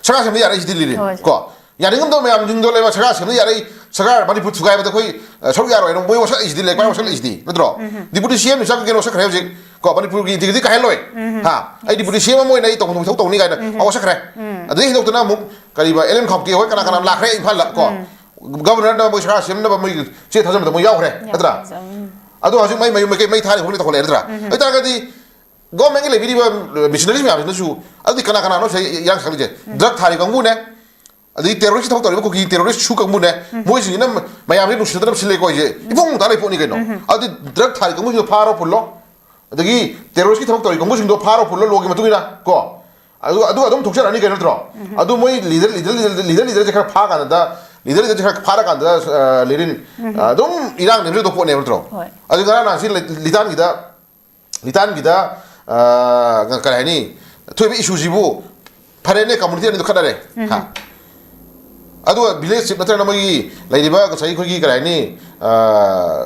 ꯁꯔꯀꯥꯔ ꯁꯦꯝꯕꯗ ꯌꯥꯔꯛꯏꯁꯤꯗꯤ ꯂꯤꯔꯦ꯫ ꯍꯣꯏ꯫ ꯀꯣ? ꯌꯥꯅꯤꯡꯉꯝꯗꯕ ꯃꯌꯥꯝꯁꯤꯡꯗꯣ ꯂꯩꯕꯥꯛ ꯁꯔꯀꯥꯔ ꯁꯦꯝꯕꯗ ꯌꯥꯔꯛꯏ꯫ ꯁꯔꯀꯥꯔ ꯃꯅꯤꯄꯨꯔ ꯊꯨꯒꯥꯏꯕꯗ ꯑꯩꯈꯣꯏ, ꯑ, ꯁꯔꯨꯛ ꯌꯥꯔꯣꯏꯅ ꯃꯣꯏ ꯋꯥꯁꯛꯏꯁꯤꯗꯤ, ꯂꯩꯕꯥꯛ ꯋꯥꯁꯛꯏꯁꯤꯗꯤ꯫ ꯅꯠꯇ꯭ꯔꯣ? ꯗꯤꯄꯨꯇꯤ ꯁꯤ ꯑꯦꯝ ꯁꯥ ꯀꯩꯅꯣ ꯋꯥꯁꯛꯈ꯭ꯔꯦ ꯍꯧꯖꯤꯛ꯫ ꯀꯣ? ꯃꯅꯤꯄꯨꯔꯒꯤ ꯏꯟꯇꯤꯒ꯭ꯔꯤꯇꯤ ꯀꯥꯏꯍꯜꯂꯣꯏ꯫ ꯍꯥ? ꯑꯩ ꯗꯤꯄꯨꯇꯤ ꯁꯤ ꯑꯦꯝ ꯑꯃ ꯑꯣꯏꯅ ꯑꯩ ꯇꯧꯐꯝ ꯊꯣꯛꯄ ꯇꯧꯅꯤ ꯀꯥꯏꯅ ꯑꯃ ꯋꯥꯁꯛꯈ꯭ꯔꯦ꯫ ꯑꯗꯨꯗꯩ ꯍꯦꯟꯗꯣꯛꯇꯅ ꯑꯃꯨꯛ ꯀꯔꯤꯕ, ꯑꯦꯜ ꯑꯦꯟ ꯈꯥꯎꯀꯦ ꯍꯣꯏ ꯀꯅꯥ ꯀꯅꯥ ꯂꯥꯛꯈ꯭ꯔꯦ ꯏꯝꯐꯥꯜꯗ꯫ ꯀꯣ? ꯒꯕꯔꯅꯔꯅ ꯃꯣꯏ ꯁꯔꯀꯥꯔ ꯁꯦꯝꯅꯕ ꯃꯣꯏ ꯆꯦ ꯊꯥꯖꯟꯕꯗ ꯃꯣꯏ ꯌꯥꯎꯈ꯭ꯔꯦ꯫ ꯅꯠꯇ꯭ꯔꯥ? ꯌꯥꯎꯈ꯭ꯔꯦ꯫ ꯎꯝ꯫ ꯑꯗꯣ ꯍꯧꯖꯤꯛ ꯃꯩ, ꯃꯩ, ꯃꯩ, ꯃꯩ ꯊꯥꯔꯤ ꯈꯣꯠꯂꯤ ꯇꯧꯈꯠꯂꯛꯑꯦ ꯅꯠꯇ꯭ꯔꯥ? ꯑꯗꯨꯇꯥꯔꯒꯗꯤ ꯒꯣꯔꯃꯦꯟꯒꯤ ꯂꯩꯕꯤꯔꯤꯕ ꯃꯤꯁꯅꯔꯤꯁ ꯃꯌꯥꯝꯁꯤꯅꯁꯨ, ꯑꯗꯨꯗꯤ ꯀꯅꯥ ꯀꯅꯥꯅꯣ ꯁꯤꯗ ꯏꯔꯥꯡ ꯁꯥꯒꯠꯂꯤꯁꯦ? ꯗ꯭ꯔꯒ ꯊꯥꯔꯤ ꯀꯥꯡꯕꯨꯅꯦ, ꯑꯗꯩ ꯇꯦꯔꯣꯔꯤꯁ ꯊꯕꯛ ꯇꯧꯔꯤꯕ ꯀꯨꯀꯤ ꯇꯦꯔꯣꯔꯤꯁ ꯁꯨ ꯀꯥꯡꯕꯨꯅꯦ, ꯃꯣꯏꯁꯤꯡꯁꯤꯅ ꯃꯌꯥꯝꯁꯦ ꯅꯨꯡꯁꯤꯅꯗꯅꯕ ꯁꯤꯜꯂꯦꯀꯣ ꯑꯩꯁꯦ꯫ ꯏꯐꯣꯡ ꯇꯥ ꯂꯩ ꯄꯣꯠꯅꯤ ꯀꯩꯅꯣ꯫ ꯑꯗꯨꯗꯤ ꯗ꯭ꯔꯒ ꯊꯥꯔꯤ ꯀꯥꯡꯕꯨꯁꯤꯡꯗꯣ ꯐꯥꯔꯣ ꯄꯨꯜꯂꯣ, ꯑꯗꯒꯤ ꯇꯦꯔꯣꯔꯤꯁꯀꯤ ꯊꯕꯛ ꯇꯧꯔꯤ ꯀꯥꯡꯕꯨꯁꯤꯡꯗꯣ ꯐꯥꯔꯣ ꯄꯨꯜꯂꯣ, ꯂꯣꯒꯤ ꯃꯇꯨꯡ ꯏꯟꯅ ꯀꯣ꯫ ꯑꯗꯨ, ꯑꯗꯨ ꯑꯗꯨꯝ ꯊꯣꯛꯆꯔꯛꯑꯅꯤ ꯀꯩꯅꯣ ꯅꯠꯇ꯭ꯔꯣ? ꯑꯗꯨ ꯃꯣꯏ ꯂꯤꯗꯔ, ꯂꯤꯗꯔ, ꯂꯤꯗꯔ, ꯂꯤꯗꯔ, ꯂꯤꯗꯔꯁꯦ ꯈꯔ ꯐꯥꯀꯥꯟꯗ, ꯂꯤꯗꯔ, ꯂꯤꯗꯔꯁꯦ ꯈꯔ ꯐꯥꯔꯀꯥꯟꯗ, ꯑ, ꯂꯤꯔꯤꯟ, ꯑ, ꯑꯗꯨꯝ ꯏꯔꯥꯡ ꯅꯦꯝꯖꯗꯧ ꯄꯣꯠꯅꯦꯕ ꯅꯠꯇ꯭ꯔꯣ? ꯍꯣꯏ꯫ ꯑꯗꯨ ꯉꯔꯥꯡ ꯅꯍꯥꯟꯁꯤ ꯂꯤ-, ꯂꯤꯇꯥꯟꯒꯤꯗ, ꯂꯤꯇꯥꯟꯒꯤꯗ, ꯑ, ꯀꯔꯤ ꯍꯥꯏꯅꯤ? ꯊꯣꯛꯏꯕ ꯏꯁꯨꯁꯤꯕꯨ ꯐꯔꯦꯅꯦ, ꯀꯝꯃꯨꯅꯤꯇꯤ ꯑꯅꯤꯗꯨ ꯈꯠꯅꯔꯦ꯫ ꯍꯥ? ꯑꯗꯨꯒ ꯚꯤꯂꯦꯖ ꯆꯤꯞ ꯅꯠꯇ꯭ꯔꯒꯅ ꯃꯣꯏꯒꯤ ꯂꯩꯔꯤꯕ ꯉꯁꯥꯏꯒꯤ ꯑꯩꯈꯣꯏꯒꯤ ꯀꯔꯤ ꯍꯥꯏꯅꯤ, ꯑ,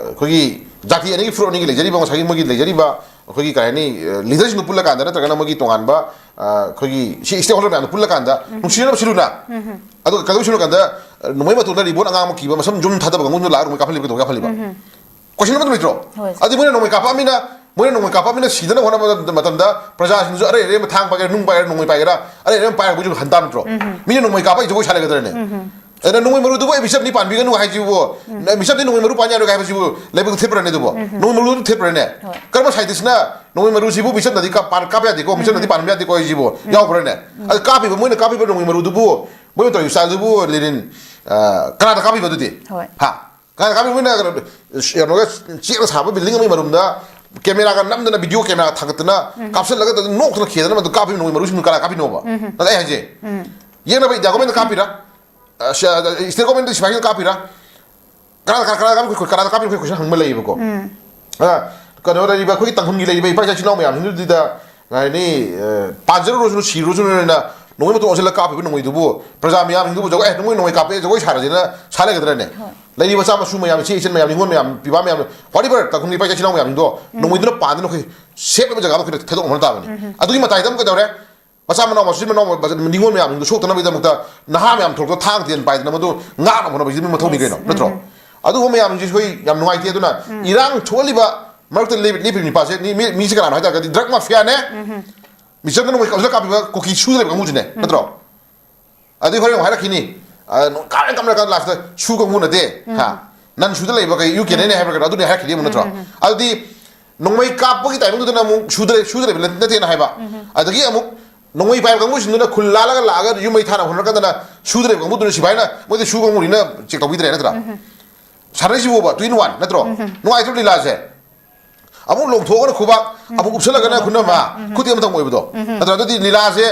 ꯑꯩꯈꯣꯏꯒꯤ ꯖꯥꯇꯤ ꯑꯅꯤꯒꯤ, ꯐꯨꯔꯨꯞ ꯑꯅꯤꯒꯤ ꯂꯩꯖꯔꯤꯕ ꯉꯁꯥꯏꯒꯤ ꯃꯣꯏꯒꯤ ꯂꯩꯖꯔꯤꯕ ꯑꯩꯈꯣꯏꯒꯤ ꯀꯔꯤ ꯍꯥꯏꯅꯤ, ꯑ, ꯂꯤꯗꯔꯁꯤꯡꯗꯨ ꯄꯨꯜꯂꯀꯥꯟꯗ ꯅꯠꯇ꯭ꯔꯒꯅ ꯃꯣꯏꯒꯤ ꯇꯣꯉꯥꯟꯕ, ꯑ, ꯑꯩꯈꯣꯏꯒꯤ ꯁꯤ ꯁ꯭ꯇꯦꯛ ꯍꯣꯜꯗꯔ ꯃꯌꯥꯝꯗꯨ ꯄꯨꯜꯂꯀꯥꯟꯗ ꯅꯨꯡꯁꯤꯅꯅꯕ ꯁꯤꯜꯂꯨꯅ꯫ ꯑꯗꯨꯒ ꯀꯩꯗꯧ ꯁꯤꯜꯂꯨ ꯀꯥꯟꯗ, ꯑ, ꯅꯣꯡꯃꯩ ꯃꯇꯣꯟꯗ ꯔꯤꯕꯣꯟ ꯑꯉꯥꯡꯕ ꯀꯤꯕ ꯃꯁꯝ ꯌꯨꯝ ꯊꯥꯗꯕ ꯀꯥꯡꯕꯨꯗꯨꯅ ꯂꯥꯛꯑꯒ ꯅꯣꯡꯃꯩ ꯀꯥꯞꯍꯜꯂꯤꯕ ꯀꯩꯗꯧꯕ ꯀꯥꯞꯍꯜꯂꯤꯕ? ꯀꯣꯏꯁꯟ ꯑꯃ ꯂꯩꯇ꯭ꯔꯣ? ꯍꯣꯏ꯫ ꯑꯗꯨꯗꯤ ꯃꯣꯏꯅ ꯅꯣꯡꯃꯩ ꯀꯥꯞꯄꯛꯑꯃꯤꯅ, ꯃꯣꯏꯅ ꯅꯣꯡꯃꯩ ꯀꯥꯞꯄꯛꯑꯃꯤꯅ ꯁꯤꯗꯅꯕ ꯍꯣꯠꯅꯕ ꯃꯇꯝꯗ ꯄ꯭ꯔꯖꯥꯁꯤꯡꯁꯨ ꯑꯔꯩ ꯑꯔꯩꯕ ꯊꯥꯡ ꯄꯥꯏꯒꯦꯔꯥ, ꯅꯨꯡ ꯄꯥꯏꯒꯦꯔꯥ, ꯅꯨꯡꯃꯩ ꯄꯥꯏꯒꯦꯔꯥ, ꯑꯔꯩ ꯑꯔꯩꯕ ꯄꯥꯏꯔꯒ ꯃꯣꯏꯁꯨ ꯍꯟ ꯇꯥꯕ ꯅꯠꯇ꯭ꯔꯣ? ꯃꯤꯅ ꯅꯣꯡꯃꯩ ꯀꯥꯞꯄꯛꯏ ꯖꯒꯣꯏ ꯁꯥ ꯂꯩꯒꯗ꯭ꯔꯅꯦ? ꯑꯗꯨꯅ ꯅꯣꯡꯃꯩ ꯃꯔꯨꯗꯨꯕꯨ ꯑꯩ ꯃꯤꯆꯝꯅꯤ ꯄꯥꯟꯕꯤꯒꯅꯨ ꯍꯥꯏꯁꯤꯕꯨ, ꯃꯤꯆꯝꯗꯤ ꯅꯣꯡꯃꯩ ꯃꯔꯨ ꯄꯥꯟ ꯌꯥꯔꯣꯏ ꯍꯥꯏꯕꯁꯤꯕꯨ ꯂꯩꯕꯛꯇ ꯊꯦꯠꯄ꯭ꯔꯅꯦ ꯑꯗꯨꯕꯨ? ꯅꯣꯡꯃꯩ ꯃꯔꯨꯗꯨ ꯊꯦꯠꯄ꯭ꯔꯅꯦ? ꯍꯣꯏ꯫ ꯀꯔꯝꯕ ꯁꯥꯏꯟꯇꯤꯁꯅ ꯅꯣꯡꯃꯩ ꯃꯔꯨꯁꯤꯕꯨ ꯃꯤꯆꯝꯅꯗꯤ ꯀꯥꯞ-, ꯄꯥꯟ-, ꯀꯥꯞꯄ ꯌꯥꯗꯦꯀꯣ, ꯃꯤꯆꯝꯅꯗꯤ ꯄꯥꯟꯕ ꯌꯥꯗꯦꯀꯣ ꯍꯥꯏꯁꯤꯕꯨ ꯌꯥꯎꯕ꯭ꯔꯅꯦ? ꯑꯗꯨ ꯀꯥꯞꯄꯤꯕ, ꯃꯣꯏꯅ ꯀꯥꯞꯄꯤꯕ ꯅꯣꯡꯃꯩ ꯃꯔꯨꯗꯨꯕꯨ, ꯃꯣꯏꯅ ꯇꯧꯔꯤꯕ ꯁ꯭ꯇꯥꯏꯜꯗꯨꯕꯨ, ꯂꯦꯅꯤꯟ, ꯑ, ꯀꯅꯥꯗ ꯀꯥꯞꯄꯤꯕ ꯑꯗꯨꯗꯤ? ꯍꯣꯏ꯫ ꯍꯥ? ꯀꯥꯏꯗ ꯀꯥꯞꯄꯤꯕ? ꯃꯣꯏꯅ ꯀꯩꯅꯣ, ꯀꯩꯅꯣꯒ ꯆꯦꯛꯅ ꯁꯥꯕ ꯕꯤꯜꯗꯤꯡ ꯑꯃꯒꯤ ꯃꯔꯨꯝꯗ ꯀꯦꯃꯦꯔꯥꯒ ꯅꯝꯗꯅ, ꯚꯤꯗꯤꯑꯣ ꯀꯦꯃꯦꯔꯥ ꯊꯥꯡꯒꯠꯇꯅ, ꯀꯥꯞꯁꯤꯜꯂꯒ ꯅꯣꯛꯇꯅ ꯈꯦꯗꯅ ꯃꯗꯨ ꯀꯥꯞꯄꯤꯕ ꯅꯣꯡꯃꯩ ꯃꯔꯨꯁꯤꯡꯗꯨ ꯀꯅꯥ ꯀꯥꯞꯄꯤꯅꯣꯕ? ꯅꯠꯇꯦ ꯑꯩ ꯍꯥꯏꯁꯦ꯫ ꯌꯦꯛꯅꯕ ꯏꯟꯗꯤꯌꯥ ꯒꯣꯔꯃꯦꯟꯅ ꯀꯥꯞꯄꯤꯔꯥ? ꯑ, ꯁ-, ꯑ, ꯁ꯭ꯇꯦꯠ ꯒꯣꯔꯃꯦꯟꯗ ꯁꯤꯐꯥꯏꯁꯤꯡꯅ ꯀꯥꯞꯄꯤꯔꯥ? ꯀꯅꯥꯗ ꯀꯅꯥꯗ ꯀꯥꯞꯄꯤ ꯀꯅꯥꯗ ꯀꯥꯞꯄꯤꯅꯣ ꯑꯩꯈꯣꯏ ꯀꯣꯏꯁꯟ ꯍꯪꯕ ꯂꯩꯌꯦꯕꯀꯣ꯫ ꯀꯩꯅꯣ ꯂꯩꯔꯤꯕ ꯑꯩꯈꯣꯏꯒꯤ ꯇꯥꯡꯈꯨꯜꯒꯤ ꯂꯩꯔꯤꯕ ꯏꯄꯥ ꯏꯆꯥ ꯏꯆꯤꯜ ꯏꯅꯥꯎ ꯃꯌꯥꯝꯁꯤꯡꯗꯨꯗ ꯀꯩ ꯍꯥꯏꯅꯤ, ꯄꯥꯟꯖꯔꯨꯔꯁꯨ ꯁꯤꯔꯨꯔꯁꯨꯅ ꯅꯣꯡꯃꯩ ꯃꯇꯣꯟ ꯑꯣꯟꯁꯤꯜꯂꯒ ꯀꯥꯞꯄꯤꯕ ꯅꯣꯡꯃꯩꯗꯨꯕꯨ ꯄ꯭ꯔꯖꯥ ꯃꯌꯥꯝꯁꯤꯡꯗꯨꯕꯨ ꯖꯒꯣꯏ, "ꯑꯦ, ꯅꯣꯡꯃꯩ, ꯅꯣꯡꯃꯩ ꯀꯥꯞꯄꯦ, ꯖꯒꯣꯏ ꯁꯥꯔꯁꯤꯅ" ꯁꯥ ꯂꯩꯒꯗ꯭ꯔꯅꯦ? ꯂꯩꯔꯤꯕ ꯃꯆꯥ ꯃꯁꯨ ꯃꯌꯥꯝ, ꯏꯆꯦ ꯏꯆꯜ ꯃꯌꯥꯝ, ꯅꯤꯉꯣꯜ ꯃꯌꯥꯝ, ꯄꯤꯕꯥ ꯃꯌꯥꯝ, whatever, ꯇꯥꯡꯈꯨꯜꯒꯤ ꯏꯄꯥ ꯏꯆꯥ ꯏꯆꯤꯜ ꯏꯅꯥꯎ ꯃꯌꯥꯝꯁꯤꯡꯗꯣ ꯅꯣꯡꯃꯩꯗꯨꯅ ꯄꯥꯟꯗꯅ ꯑꯩꯈꯣꯏ ꯁꯦꯞ ꯑꯣꯏꯕ ꯖꯒꯥꯗ ꯑꯩꯈꯣꯏꯅ ꯊꯥꯗꯣꯛꯅꯕ ꯇꯥꯕꯅꯤ꯫ ꯑꯗꯨꯒꯤ ꯃꯇꯥꯏꯗ ꯑꯃꯨꯛ ꯀꯩꯗꯧꯔꯦ? ꯃꯆꯥ ꯃꯅꯥꯎ, ꯃꯆꯤꯟ ꯃꯅꯥꯎ, ꯅꯤꯉꯣꯜ ꯃꯌꯥꯝꯁꯤꯡꯗꯣ ꯁꯣꯛꯇꯅꯕꯒꯤꯗꯃꯛꯇ ꯅꯍꯥ ꯃꯌꯥꯝ ꯊꯣꯛꯂꯛꯇ ꯊꯥꯡ ꯇꯦꯟ ꯄꯥꯏꯗꯅ ꯃꯗꯨ ꯉꯥꯛꯅꯕ ꯍꯣꯠꯅꯕꯁꯤꯗꯤ ꯃꯤ ꯃꯊꯧꯅꯤ ꯀꯩꯅꯣ, ꯅꯠꯇ꯭ꯔꯣ? ꯑꯗꯨꯒꯨꯝꯕ ꯃꯌꯥꯝꯁꯤ ꯑꯩꯈꯣꯏ ꯌꯥꯝ ꯅꯨꯡꯉꯥꯏꯇꯦ꯫ ꯑꯗꯨꯅ ꯏꯔꯥꯡ ꯊꯣꯛꯍꯜꯂꯤꯕ ꯃꯔꯛꯇ ꯂꯦꯞ-, ꯂꯦꯞꯄꯤꯕ ꯅꯤꯄꯥꯁꯦ, ꯃꯤ-, ꯃꯤ-, ꯃꯤꯁꯦ ꯀꯅꯥꯅꯣ ꯍꯥꯏ ꯇꯥꯔꯒꯗꯤ drug mafia ꯅꯦ, ꯃꯤꯆꯝꯗ ꯅꯣꯡꯃꯩ ꯀꯥꯞꯁꯤꯜꯂ ꯀꯥꯞꯄꯤꯕ ꯀꯨꯀꯤ ꯁꯨꯗ ꯂꯩꯕ ꯀꯥꯡꯕꯨꯁꯤꯅꯦ, ꯅꯠꯇ꯭ꯔꯣ? ꯑꯗꯨꯗꯤ ꯍꯣꯔꯦꯟ ꯑꯃꯨꯛ ꯍꯥꯏꯔꯛꯈꯤꯅꯤ, ꯑ, ꯀꯥꯞꯂꯦ ꯀꯥꯞꯂꯦ ꯀꯥꯞꯂꯦ ꯂꯥꯁꯇ ꯁꯨ ꯀꯥꯡꯕꯨꯅꯗꯤ, ꯍꯥ, ꯅꯟ ꯁꯨꯗ ꯂꯩꯕ ꯀꯩ ꯌꯨ ꯀꯦꯅꯦꯅꯦ ꯍꯥꯏꯕ꯭ꯔꯥ ꯀꯩꯅꯣ, ꯑꯗꯨꯅꯤ ꯍꯥꯏꯔꯛꯈꯤꯅꯤ ꯑꯃꯨꯛ, ꯅꯠꯇ꯭ꯔꯣ? ꯑꯗꯨꯗꯤ ꯅꯣꯡꯃꯩ ꯀꯥꯞꯄꯒꯤ ꯇꯥꯏꯃꯤꯡꯗꯨꯗꯅ ꯑꯃꯨꯛ ꯁꯨꯗ ꯂꯩ-, ꯁꯨꯗ ꯂꯩꯕ ꯅꯠꯇꯦꯅ ꯍꯥꯏꯕ꯫ ꯑꯗꯒꯤ ꯑꯃꯨꯛ ꯅꯣꯡꯃꯩ ꯄꯥꯏꯕ ꯀꯥꯡꯕꯨꯁꯤꯡꯗꯨꯅ ꯈꯨꯜ ꯂꯥꯜꯂꯒ ꯂꯥꯛꯑꯒ ꯌꯨꯝ ꯃꯩ ꯊꯥꯅꯕ ꯍꯣꯠꯅꯔꯀꯥꯟꯗꯅ ꯁꯨꯗ ꯂꯩꯕ ꯀꯥꯡꯕꯨꯗꯨꯅ ꯁꯤꯐꯥꯏꯅ ꯃꯣꯏꯗꯤ ꯁꯨ ꯀꯥꯡꯕꯨꯅꯤꯅ ꯆꯦꯛ ꯇꯧꯕꯤꯗ꯭ꯔꯦ, ꯅꯠꯇ꯭ꯔꯥ? ꯁꯥꯟꯅꯔꯤꯁꯤꯕꯨꯕ two in one ꯅꯠꯇ꯭ꯔꯣ? ꯅꯨꯡꯉꯥꯏꯇ꯭ꯔꯣ ꯂꯤꯂꯥꯁꯦ? ꯑꯃꯨꯛ ꯂꯣꯡꯊꯣꯛꯑꯒꯅ ꯈꯨꯕꯥꯛ, ꯑꯃꯨꯛ ꯎꯞꯁꯜꯂꯒꯅ ꯈꯨꯅꯝ, ꯈꯨꯠꯇꯤ ꯑꯃꯇꯪ ꯑꯣꯏꯕꯗꯣ꯫ ꯅꯠꯇ꯭ꯔꯥ? ꯑꯗꯨꯗꯤ ꯂꯤꯂꯥꯁꯦ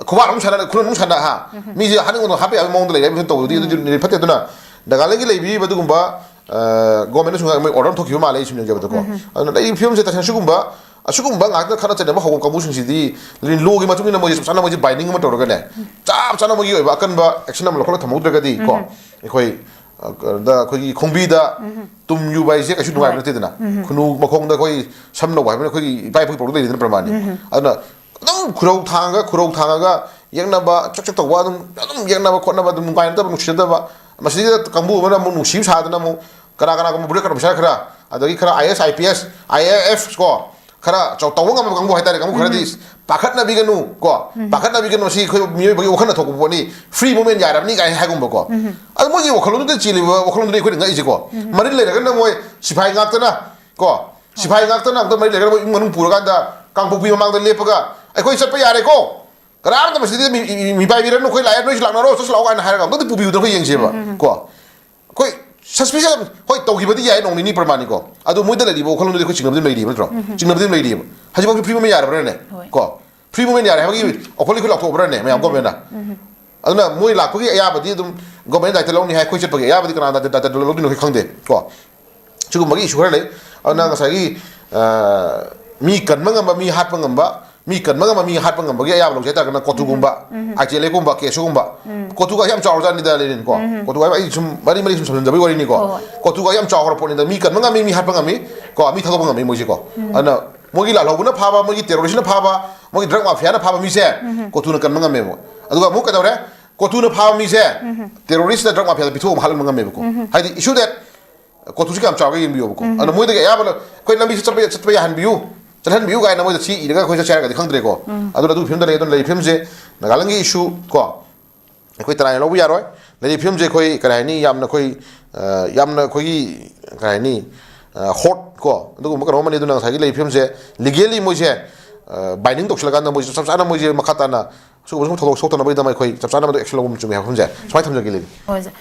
ꯈꯨꯕꯥꯛ ꯑꯃꯨꯛ ꯁꯥꯟꯅ, ꯈꯨꯅꯝ ꯑꯃꯨꯛ ꯁꯥꯟꯅ, ꯍꯥ? ꯃꯤꯁꯦ ꯍꯥꯅꯤꯡꯕꯗꯣ ꯍꯥꯞꯄ ꯌꯥꯕꯒꯤ ꯃꯑꯣꯡꯗ ꯂꯩꯔꯦ, ꯑꯗꯨ ꯇꯧꯕꯗꯤ ꯑꯗꯨꯗꯤ ꯐꯠꯇꯦ꯫ ꯑꯗꯨꯅ ꯅꯥꯒꯥꯂꯦꯟꯒꯤ ꯂꯩꯕꯤꯔꯤꯕ ꯑꯗꯨꯒꯨꯝꯕ, ꯑ, ꯒꯣꯔꯃꯦꯟꯅꯁꯨ ꯃꯣꯏ ꯑꯣꯔꯗꯔ ꯑꯃ ꯊꯣꯛꯈꯤꯕ ꯃꯥꯜꯂꯦ, ꯑꯩ ꯁꯨꯝ ꯌꯦꯡꯖꯕꯗꯀꯣ꯫ ꯑꯗꯨꯅ ꯂꯩꯔꯤꯕ ꯐꯤꯕꯝꯁꯦ ꯇꯁꯦꯡꯅ ꯁꯤꯒꯨꯝꯕ, ꯑꯁꯤꯒꯨꯝꯕ ꯉꯥꯛꯇ ꯈꯠꯅ ꯆꯩꯅꯕ ꯍꯧꯕ ꯀꯥꯡꯕꯨꯁꯤꯡꯁꯤꯗꯤ ꯂꯣꯒꯤ ꯃꯇꯨꯡ ꯏꯟꯅ ꯃꯣꯏꯁꯦ ꯆꯞ ꯆꯥꯅ ꯃꯣꯏꯁꯦ binding ꯑꯃ ꯇꯧꯔꯒꯅꯦ, ꯆꯞ ꯆꯥꯅ ꯃꯣꯏꯒꯤ ꯑꯣꯏꯕ ꯑꯀꯟꯕ action ꯑꯃ ꯂꯧꯈꯠꯂ ꯊꯝꯍꯧꯗ꯭ꯔꯒꯗꯤ ꯀꯣ, ꯑꯩꯈꯣꯏ, ꯑ, ꯗ ꯑꯩꯈꯣꯏꯒꯤ ꯈꯣꯡꯕꯤꯗ ꯇꯨꯝ ꯌꯨꯕ ꯍꯥꯏꯁꯦ ꯀꯩꯁꯨ ꯅꯨꯡꯉꯥꯏꯕ ꯅꯠꯇꯦꯗꯅ꯫ ꯈꯨꯅꯨ ꯃꯈꯣꯡꯗ ꯑꯩꯈꯣꯏ ꯁꯝ ꯂꯧꯕ ꯍꯥꯏꯕꯅ ꯑꯩꯈꯣꯏꯒꯤ ꯏꯄꯥ ꯏꯄꯨꯒꯤ ꯄꯥꯎꯔꯧꯗ ꯂꯩꯔꯤꯗꯅ ꯄ꯭ꯔꯃꯥꯟꯅꯤ꯫ ꯑꯗꯨꯅ ꯑꯗꯨꯝ ꯈꯨꯔꯧ ꯊꯥꯡꯉꯒ, ꯈꯨꯔꯧ ꯊꯥꯡꯉꯒ ꯌꯦꯛꯅꯕ, ꯆꯛ ꯆꯛ ꯇꯧꯕ, ꯑꯗꯨꯝ, ꯑꯗꯨꯝ ꯌꯦꯛꯅꯕ ꯈꯣꯠꯅꯕ, ꯑꯗꯨꯝ ꯅꯨꯡꯉꯥꯏꯅꯗꯕ, ꯅꯨꯡꯁꯤꯅꯗꯕ, ꯃꯁꯤꯗ ꯀꯥꯡꯕꯨ ꯑꯃꯅ ꯑꯃꯨꯛ ꯅꯨꯡꯁꯤꯕ ꯁꯥꯗꯅ ꯑꯃꯨꯛ ꯀꯅꯥ ꯀꯅꯥꯒꯨꯝꯕ ꯕꯨꯔꯦ ꯀꯔꯝ ꯈꯔ, ꯑꯗꯒꯤ ꯈꯔ IAS, IPS, IAF ꯀꯣ, ꯈꯔ ꯆꯥꯎ-, ꯇꯧꯕ ꯉꯝꯕ ꯀꯥꯡꯕꯨ ꯍꯥꯏꯇꯥꯔꯦ, ꯀꯥꯡꯕꯨ ꯈꯔꯗꯤ "ꯄꯥꯈꯠꯅꯕꯤꯒꯅꯨ ꯀꯣ, ꯄꯥꯈꯠꯅꯕꯤꯒꯅꯨ, ꯁꯤ ꯑꯩꯈꯣꯏ ꯃꯤꯑꯣꯏꯕꯒꯤ ꯋꯥꯈꯜꯅ ꯊꯣꯛꯄ ꯄꯣꯠꯅꯤ, free movement ꯌꯥꯔꯕꯅꯤ" ꯀꯥꯏꯅ ꯍꯥꯏꯒꯨꯝꯕ ꯀꯣ꯫ ꯑꯗꯨ ꯃꯣꯏꯒꯤ ꯋꯥꯈꯜꯂꯣꯟꯗꯨꯗ ꯆꯦꯜꯂꯤꯕ ꯋꯥꯈꯜꯂꯣꯟꯗꯨꯅꯤ ꯑꯩꯈꯣꯏꯅ ꯉꯛꯏꯁꯦ ꯀꯣ꯫ ꯃꯔꯤꯜ ꯂꯩꯔꯒꯅ ꯃꯣꯏ ꯁꯤꯐꯥꯏ ꯉꯥꯛꯇꯅ ꯀꯣ, ꯁꯤꯐꯥꯏ ꯉꯥꯛꯇꯅ ꯑꯝꯇ ꯃꯔꯤ ꯂꯩꯔꯒ ꯃꯣꯏ ꯏꯃꯨꯡ ꯃꯅꯨꯡ ꯄꯨꯔꯀꯥꯟꯗ ꯀꯥꯡꯄꯣꯛꯄꯤ ꯃꯃꯥꯡꯗ ꯂꯦꯞꯄꯒ "ꯑꯩꯈꯣꯏ ꯆꯠꯄ ꯌꯥꯔꯦꯀꯣ, ꯀꯅꯥꯝꯇ ꯃꯁꯤꯗ ꯃꯤ, ꯃꯤ, ꯃꯤ ꯄꯥꯏꯕꯤꯔꯅꯨ, ꯑꯩꯈꯣꯏ ꯂꯥꯛꯑꯦ, ꯅꯣꯏꯁꯨ ꯂꯥꯛꯅꯔꯣ, ꯆꯠꯁꯨ ꯂꯥꯛꯑꯣ" ꯍꯥꯏꯅ ꯍꯥꯏꯔꯒ ꯑꯝꯇꯗꯤ ꯄꯨꯕꯤꯌꯨꯗꯅ ꯑꯩꯈꯣꯏ ꯌꯦꯡꯁꯦꯕ ꯀꯣ꯫ ꯑꯩꯈꯣꯏ suspicious, ꯍꯣꯏ, ꯇꯧꯈꯤꯕꯗꯤ ꯌꯥꯏ, ꯅꯣꯡ ꯅꯤꯅꯤ ꯄ꯭ꯔꯃꯥꯟꯅꯤꯀꯣ, ꯑꯗꯣ ꯃꯣꯏꯗ ꯂꯩꯔꯤꯕ ꯋꯥꯈꯜꯂꯣꯟꯗꯨꯗꯤ ꯑꯩꯈꯣꯏ ꯆꯤꯡꯅꯕꯗꯤ ꯑꯗꯨꯝ ꯂꯩꯔꯤꯕ ꯅꯠꯇ꯭ꯔꯣ? ꯆꯤꯡꯅꯕꯗꯤ ꯑꯗꯨꯝ ꯂꯩꯔꯤꯕ꯫ ꯍꯧꯖꯤꯛꯐꯥꯎꯗꯤ free movement ꯌꯥꯔꯕ꯭ꯔꯥꯅꯦ? ꯀꯣ? Free movement ꯌꯥꯔꯦ ꯍꯥꯏꯕꯒꯤ offer letter ꯑꯩꯈꯣꯏ ꯂꯥꯎꯊꯣꯛꯑꯕ꯭ꯔꯥꯅꯦ ꯃꯌꯥꯝ ꯒꯣꯔꯃꯦꯟꯅ? ꯑꯗꯨꯅ ꯃꯣꯏ ꯂꯥꯛꯄꯒꯤ ꯑꯌꯥꯕꯗꯤ ꯑꯗꯨꯝ ꯒꯣꯔꯃꯦꯟ ꯗꯥꯏꯇ ꯂꯧꯅꯤ ꯍꯥꯏ, ꯑꯩꯈꯣꯏ ꯆꯠꯄꯒꯤ ꯑꯌꯥꯕꯗꯤ ꯀꯅꯥ ꯗꯥꯏꯇ ꯂꯧꯗꯣꯏꯅꯣ ꯑꯩꯈꯣꯏ ꯈꯪꯗꯦ ꯀꯣ꯫ ꯁꯤꯒꯨꯝꯕꯒꯤ ꯏꯁꯨ ꯈꯔ ꯂꯩ꯫ ꯑꯗꯨꯅ ꯉꯁꯥꯏꯒꯤ ꯃꯤ ꯀꯟꯕ ꯉꯝꯕ, ꯃꯤ ꯍꯥꯠꯄ ꯉꯝꯕ, ꯃꯤ ꯀꯟꯕ ꯉꯝꯕ, ꯃꯤ ꯍꯥꯠꯄ ꯉꯝꯕꯒꯤ ꯑꯌꯥꯕ ꯂꯧꯖꯩ ꯍꯥꯏꯇꯥꯔꯒꯅ ꯀꯣꯇꯨꯒꯨꯝꯕ, ꯑꯥꯏ ꯇꯤ ꯑꯦꯜ ꯑꯦꯒꯨꯝꯕ, ꯀꯦꯁꯨꯒꯨꯝꯕ꯫ ꯀꯣꯇꯨꯒ ꯌꯥꯝ ꯆꯥꯎꯔꯖꯥꯠꯅꯤꯗ ꯂꯦꯅꯤꯟ ꯀꯣ꯫ ꯀꯣꯇꯨꯒ ꯑꯩ ꯁꯨꯝ ꯃꯔꯤ ꯃꯔꯤ ꯁꯨꯝ ꯁꯝꯖꯟꯖꯕꯒꯤ ꯋꯥꯔꯤꯅꯤꯀꯣ꯫ ꯀꯣꯇꯨꯒ ꯌꯥꯝ ꯆꯥꯎꯈ꯭ꯔ ꯄꯣꯠꯅꯤꯗ, ꯃꯤ ꯀꯟꯕ ꯉꯝꯃꯤ, ꯃꯤ ꯍꯥꯠꯄ ꯉꯝꯃꯤ ꯀꯣ, ꯃꯤ ꯊꯥꯗꯣꯛꯄ ꯉꯝꯃꯤ ꯃꯣꯏꯁꯦ ꯀꯣ꯫ ꯑꯗꯨꯅ ꯃꯣꯏꯒꯤ ꯂꯥꯜꯍꯧꯕꯅ ꯐꯥꯕ, ꯃꯣꯏꯒꯤ ꯇꯦꯔꯣꯔꯤꯁꯅ ꯐꯥꯕ, ꯃꯣꯏꯒꯤ ꯗ꯭ꯔꯒ ꯃꯥꯐꯤꯌꯥꯅ ꯐꯥꯕ ꯃꯤꯁꯦ ꯀꯣꯇꯨꯅ ꯀꯟꯕ ꯉꯝꯃꯦꯕ꯫ ꯑꯗꯨꯒ ꯑꯃꯨꯛ ꯀꯩꯗꯧꯔꯦ? ꯀꯣꯇꯨꯅ ꯐꯥꯕ ꯃꯤꯁꯦ ꯇꯦꯔꯣꯔꯤꯁꯅ ꯗ꯭ꯔꯒ ꯃꯥꯐꯤꯌꯥꯗ ꯄꯤꯊꯣꯛꯑꯒ ꯍꯥꯠꯍꯟꯕ ꯉꯝꯃꯦꯕꯀꯣ꯫ ꯍꯥꯏꯗꯤ ꯏꯁꯨ ꯗꯦꯠ ꯀꯣꯇꯨꯁꯤ ꯀꯌꯥꯝ ꯆꯥꯎꯒꯦ ꯌꯦꯡꯕꯤꯌꯣꯕꯀꯣ꯫ ꯑꯗꯨꯅ ꯃꯣꯏꯗꯒꯤ ꯑꯌꯥꯝꯕꯅ ꯑꯩꯈꯣꯏ ꯂꯝꯕꯤꯁꯤ ꯆꯠꯄ ꯆꯠꯄ ꯌꯥꯍꯟꯕꯤꯌꯨ, ꯆꯠꯍꯟꯕꯤꯌꯨ ꯀꯥꯏꯅ ꯃꯣꯏꯗ ꯁꯤ ꯏꯔꯒ ꯑꯩꯈꯣꯏ ꯆꯠꯁꯦ ꯍꯥꯏꯔꯒꯗꯤ ꯈꯪꯗ꯭ꯔꯦꯀꯣ꯫ ꯑꯗꯨꯅ ꯑꯗꯨꯒꯤ ꯐꯤꯕꯝꯗ ꯂꯩ꯫ ꯑꯗꯨꯅ ꯂꯩꯔꯤꯕ ꯐꯤꯕꯝꯁꯦ ꯅꯥꯒꯥꯂꯦꯟꯒꯤ ꯏꯁꯨ ꯀꯣ, ꯑꯩꯈꯣꯏ ꯇꯔꯥꯏꯅ ꯂꯧꯕ ꯌꯥꯔꯣꯏ꯫ ꯂꯩꯔꯤꯕ ꯐꯤꯕꯝꯁꯦ ꯑꯩꯈꯣꯏ ꯀꯔꯤ ꯍꯥꯏꯅꯤ, ꯌꯥꯝꯅ ꯑꯩꯈꯣꯏ ꯌꯥꯝꯅ ꯑꯩꯈꯣꯏꯒꯤ ꯀꯔꯤ ꯍꯥꯏꯅꯤ, ꯍꯣꯠ ꯀꯣ, ꯑꯗꯨꯒꯨꯝꯕ ꯀꯩꯅꯣ ꯑꯃꯅꯤ꯫ ꯑꯗꯨꯅ ꯉꯁꯥꯏꯒꯤ ꯂꯩꯔꯤꯕ ꯐꯤꯕꯝꯁꯦ ꯂꯤꯒꯦꯜꯂꯤ ꯃꯣꯏꯁꯦ ꯕꯥꯏꯟꯗꯤꯡ ꯇꯧꯁꯤꯜꯂꯒ ꯃꯣꯏꯁꯦ ꯆꯞ ꯆꯥꯅ ꯃꯣꯏꯁꯦ ꯃꯈꯥ ꯇꯥꯅ ꯁꯤꯒꯨꯝꯕ ꯁꯤꯒꯨꯝꯕ ꯊꯧꯗꯣꯛ ꯊꯣꯛꯇꯅꯕꯒꯤꯗꯃꯛ ꯑꯩꯈꯣꯏ ꯆꯞ ꯆꯥꯅ ꯃꯗꯨ ꯑꯦꯛꯁꯟ ꯂꯧꯕ ꯑꯃ ꯆꯨꯝꯃꯦ ꯍꯥꯏꯕ ꯋꯥꯐꯝꯁꯦ ꯁꯨꯃꯥꯏꯅ ꯊꯝꯖꯒꯦ, ꯂꯤꯂꯤ꯫ ꯍꯣꯏ, ꯁꯦ꯫